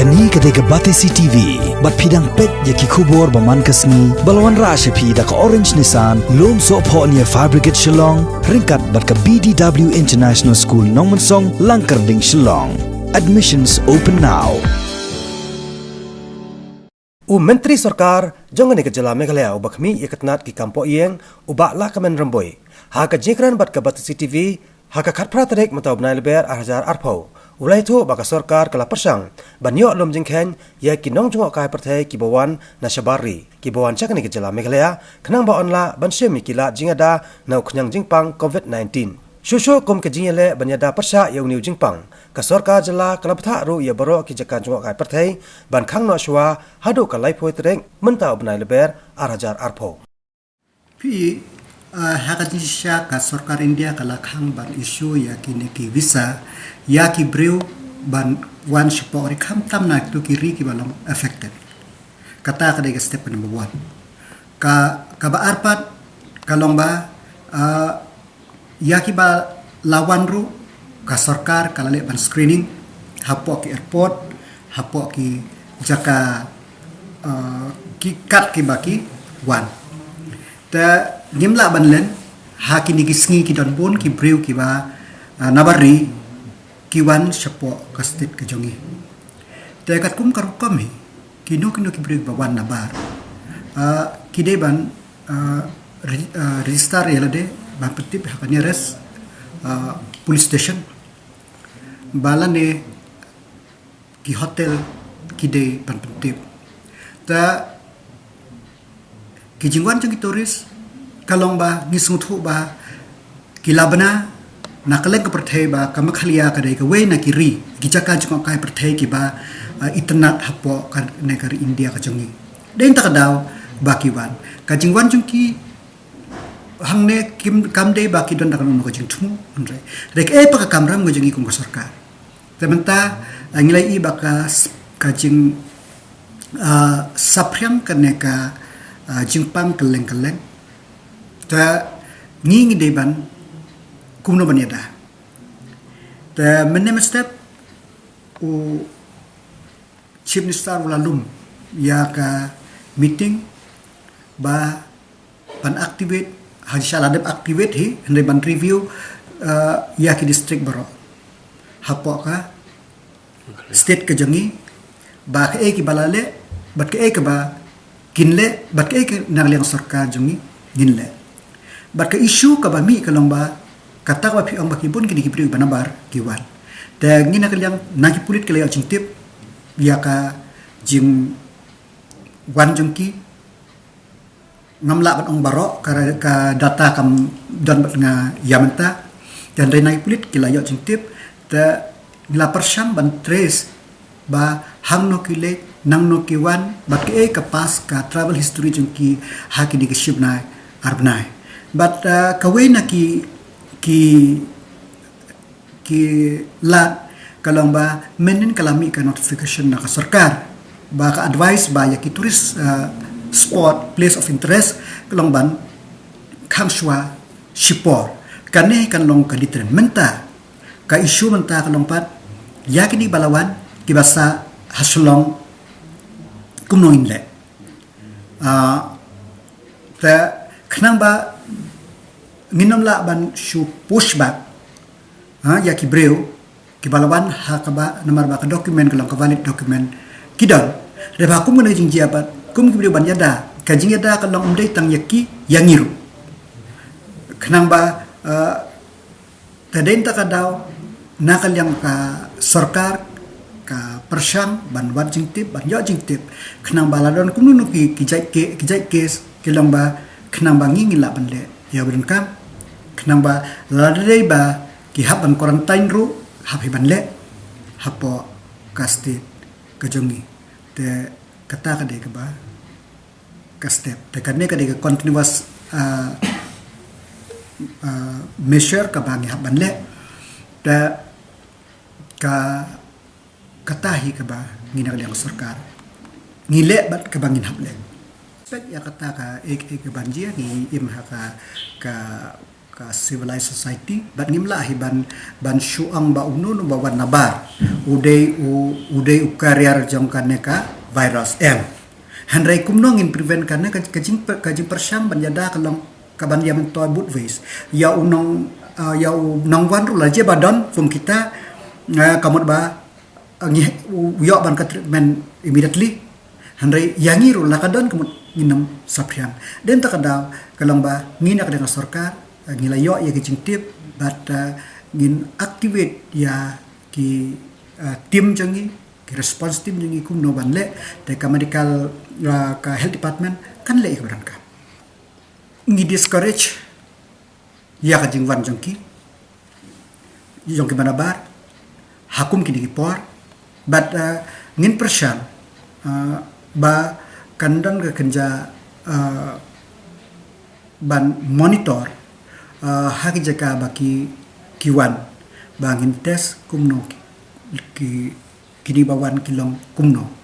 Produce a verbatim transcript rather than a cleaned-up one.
Kane ka dei ka Batesi T V, bad phi dang peit ïa ki khubor ba man ka sngi, ba la wanrah sha phi da ka Orange Nissan, Lumsohphoh near Fire Brigade Shillong, ryngkat bad ka B D W International School Nongmensong, Langkyrding, Shillong. Admissions open now. U Myntri Sorkar jong kane ka jylla Meghalaya uba khmih ïa ka tnat ki kam pohïing, u Bah Lahkmen Rymbui, ha ka jingkren bad ka Batesi T V ha ka khatphra tarik mynta u bnai Lber ar hajar arphew, u la ïathuh ba ka sorkar ka la pyrshang ban ïoh lum jingkheiñ ïa ki nongjngohkai pyrthei kiba wan na shabar ri, kiba wan sha kane ka jylla Meghalaya, khnang ba yn lah ban shim ïa ki lad jingïada na u khñiang jingpang COVID nineteen. Shuh shuh kum ka jingïaleh ban ïada pyrshah ïa une u jingpang, ka sorkar jylla ka la bthah ruh ïa baroh ki jaka jngohkai pyrthei ban khang noh shuwa haduh ka laiphew tarik mynta u bnai Lber ar hajar arphew. Phi, ah, ha ka jingshisha ka sorkar India ka la khang ban issue ïa kine ki visa ïa ki briew ban wan shapoh ri, khamtam na kito ki ri kiba long affected. Kata ka dei ka step ka number one. Ka, kaba ar pat ka long ba, ah, ïa kiba la wan ruh ka sorkar ka la leh ban screening hapoh ki airport, hapoh ki jaka, ah, ki kat kiba ki wan. Te ngim lah ban len, ha kine ki sngi ki don bun ki briew kiba, ah, nabar ri ki wan shapoh ka state ka jong ngi. Te katkum ka rukom hi, kino kino ki briew ba wan nabar, ah, ki dei ban, ah, re-, ah, register ïa lade, ban pyntip ha ka nearest, ah, police station, ba lane ki hotel ki dei ban pyntip. Te ki jingwan jong ki tourist ka long ba ngi sngewthuh ba ki la bna na kylleng ka pyrthei ba ka Meghalaya ka dei kawei na ki ri, ki jaka jngohkai pyrthei kiba, ah, itynnad hapoh kane ka ri India ka jong ngi. Dei na kata ka daw ba ki wan. Ka jingwan jong ki hangne kim, kam dei ba ki don da kano kano ka jingthmu, hynrei, hynrei kaei pat ka kamram ka jong ngi kum ka sorkar. Te mynta, ah, ngi la ïohi ba ka s-, ka jing, ah, saphriang kane ka, ah, jingpang kylleng kylleng. Te ngi ngi dei ban kumno ban ïada. Te mynne mynstep u Chief Minister u la lum ïa ka meeting ba ban activate, ha sha la dep activate hi, hynrei ban review, eh, ïa ki district baroh hapoh ka state ka jong ngi, ba kaei kiba la leh, bad kaei kaba kin leh, bad kaei ka na ka liang sorkar jong ngi ngin leh. Bad ka issue kaba mih ka long ba, kata kaba phi ong ba ki bun kine ki briew ba nabar ki wan. Te ngi na ka liang na ki pulit ki la ïoh jingtip ïa ka jingwan jong ki, ngam lah ban ong baroh, ka, ka data kam don bad nga ïa mynta. Te hynrei na ki pulit ki la ïoh jingtip, te ngi la pyrshang ban trace ba hangno ki leit, nangno ki wan, bad kaei ka past, ka travel history jong ki ha kine ki shi bnai ar bnai. Bad, uh, kawei na ki, ki ki lad ka long ba mynnin ka la mih ka notification na ka sorkar ba ka advice ba ïa ki tourist, uh, spot, place of interest, ka long ban khang shuwa shipor. Kane kan long ka deterrent. Mynta ka issue mynta ka long pat ïa kine ba la wan kiba sah ha Shillong, kumno ngin leh. Uh, te khnang ba ngin ym lah ban shu push back, ha, ïa ki briew kiba la wan ha kaba namar ba ka document ka long ka valid document ki don. Hynrei ba kum kane ka jingjia pat, kum ki briew ban ïada, ka jingïada ka long ym dei tang ïa ki, ïa ngi ruh. Khnang ba, eh, te dei na kata ka daw na ka liang ka sorkar ka pyrshang ban wad jingtip, ban ïoh jingtip, khnang ba la don kumno ki, ki jait ke, ki jait case ki long ba, khnang ba ngi ngin lah ban leh ïa u ba donkam, khnang ba lada dei ba ki hap ban quarantine ruh, hap hi ban leh hapoh ka state ka jong ngi. Te kata ka dei kaba ka step. Te kane ka dei ka continuous, uh, uh, measure kaba ngi hap ban leh. Te ka, kata hi kaba ngi na ka liang sorkar ngi leh bad kaba ngin hap leh. Spek ïa kata ka ek ek ka ban jia ngi im ha ka, ka ka civilized society, bad ngim lah hi ban, ban shu ong ba uno uno ba wan nabar u dei u, u dei u carrier jong kane ka virus, em. Hynrei kumno ngin prevent kane ka, ka jing, ka jingpyrshang ban ïada ka long ka ban ïa myntoi both ways. Ïa u nong, uh, ïa u nongwan ruh lada jia ba don kum kita, uh, ka mut ba, uh, ngi, u, u ïoh ban ka treatment immediately. Hynrei ïa ngi ruh lada ka don ka mut ngin ym saphriang. Dei na kata ka daw ka long ba ngi na ka liang ka sorkar, uh, ngi la ïoh ïa ki jingtip bad, uh, ngin activate ïa ki, uh, team jong ngi, ki response team jong ngi kumno ban leh, te ka medical, uh, ka health department kan leh ïa ka ba donkam. Ngi discourage ïa ka jingwan jong ki, jong ki ba nabar ha kum kine ki por, bad, uh, ngin pyrshang, uh, ba kan don ka kynja, uh, ban monitor, uh, ha ki jaka ba ki, ki wan, ba ngin test kumno ki, ki, kine ba wan ki long kumno.